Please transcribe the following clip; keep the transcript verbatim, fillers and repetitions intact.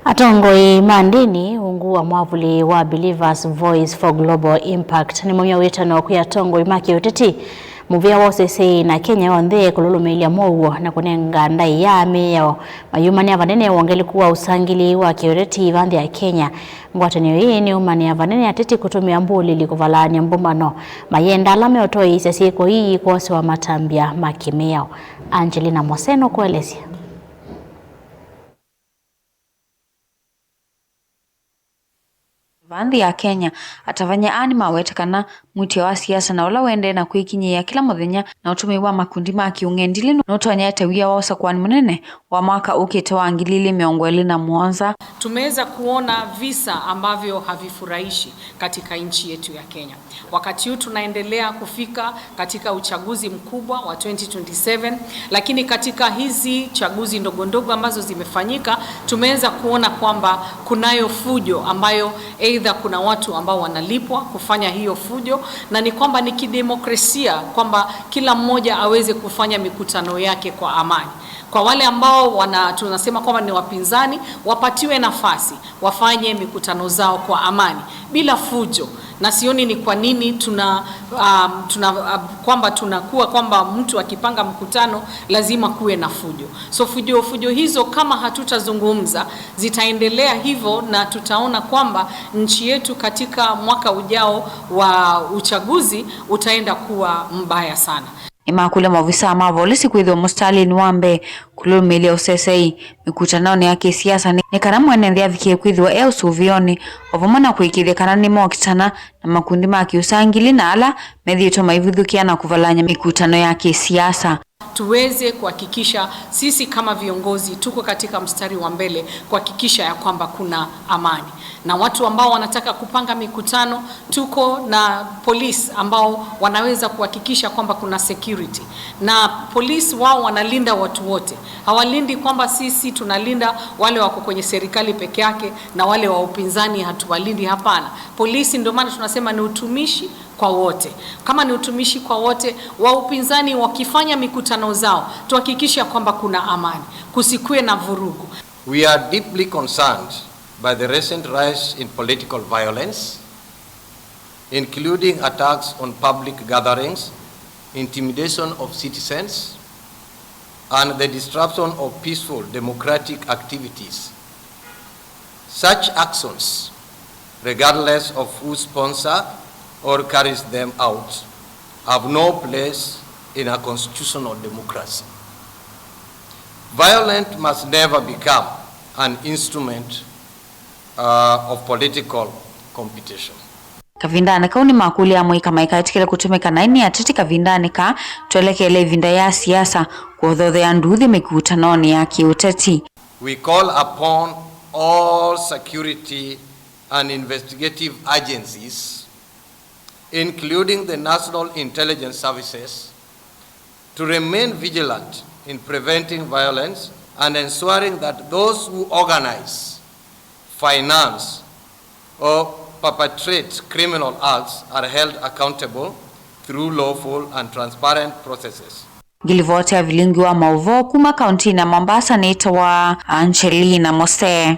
Atongoi ma ndĩni ungu wa mwavuli wa Believers Voice for Global Impact nĩmaumya wĩtano kwĩ atongoi ma kĩũteti, mũvĩa wa ũseseĩ na Kenya yonthe kũlũlũmĩĩlya mũuo na kũnenga ndaĩa mĩao. Mayumanĩa vanene wongeleku wa ũsangĩlĩi wa kĩũteti va nthĩ ya Kenya. Ngwatanĩo ĩĩ nĩyumanĩa vanene ateti kũtũmĩa mbũlĩli kũvalaany'a mbũmbano, mayenda ala meũtoeisya syĩko ii kwosewa matambya ma kĩmĩao. Angelina Moseno kũelesya. Va nthĩ ya Kenya, atavany'a aa nĩmawete kana mwĩtĩo wa siasa na ũla ũendee na kwĩkinyĩĩa kĩla mũthenya na ũtũmĩi wa makundi ma kĩũng'endilĩ nũtonyete wia wa ũsakũani mũnene wa mwaka ũkĩte wa ngili ilĩ mĩongo ĩlĩ na mũonza. Tumeweza kuona visa ambavyo havifurahishi katika nchi yetu ya Kenya. Wakati huu tunaendelea kufika katika uchaguzi mkubwa wa twenty twenty-seven, lakini katika hizi chaguzi ndogo ndogo ambazo zimefanyika, tumeweza kuona kwamba kunayo fujo ambayo either kuna watu ambao wanalipwa kufanya hiyo fujo, na ni kwamba ni kidemokrasia kwamba kila mmoja aweze kufanya mikutano yake kwa amani. Kwa wale ambao wana-, tunasema kwamba ni wapinzani, wapatiwe nafasi wafanye mikutano zao kwa amani, bila fujo, na sioni ni kwa nini tuna, um, tuna, uh, kwamba tunakuwa kwamba mtu akipanga mkutano lazima kuwe na fujo. So fujo, fujo hizo kama hatutazungumza zitaendelea hivyo, na tutaona kwamba nchi yetu katika mwaka ujao wa uchaguzi utaenda kuwa mbaya sana. Nĩmakũlya maovisaa ma volisi kwĩthĩwa mũsitalĩnĩ wa mbee kũlũlũmĩĩlya ũseseĩ mĩkutanonĩ ya kĩsiasa nĩ, nĩ kana mwene nthĩ avikĩe kwĩthĩwa e ũsũvĩonĩ, o vamwe na kũĩkĩĩthya kana nĩmokitana na makundi ma kĩũsangili na ala methĩĩtwe maivithũkĩa na kũvalany'a mĩkutano ya kĩsiasa. Tuweze kuhakikisha sisi kama viongozi tuko katika mstari wa mbele kuhakikisha ya kwamba kuna amani. Na watu ambao wanataka kupanga mikutano, tuko na polisi ambao wanaweza kuhakikisha kwamba kuna security. Na polisi wao wanalinda watu wote. Hawalindi kwamba sisi tunalinda wale wako kwenye serikali peke yake na wale wa upinzani hatuwalindi, hapana. Polisi ndio maana tunasema ni utumishi kwa wote. Kama ni utumishi kwa wote, wa upinzani wakifanya mikutano zao, tuhakikisha kwamba kuna amani, kusikue na vurugu. We are deeply concerned by the recent rise in political violence, including attacks on public gatherings, intimidation of citizens, and the disruption of peaceful democratic activities. Such actions, regardless of who sponsor or carries them out, have no place in a constitutional democracy. Violence must never become an instrument, uh, of political competition. Kavindanĩ kau nĩmakũlya amũika maikaetĩkĩle kũtũmĩka naĩ nĩ ateti kavindanĩ kaa twelekele ĩvinda ya siasa kũthothea nduuthĩ mĩkutanonĩ ya kĩũteti. We call upon all security and investigative agencies, including the National Intelligence Services, to remain vigilant in preventing violence and ensuring that those who organize, finance, or perpetrate criminal acts are held accountable through lawful and transparent processes. Ngilivoti ya vilingi wa maũvoo kuma kauntinĩ ya Mombasa nĩtawa Angelina Mose.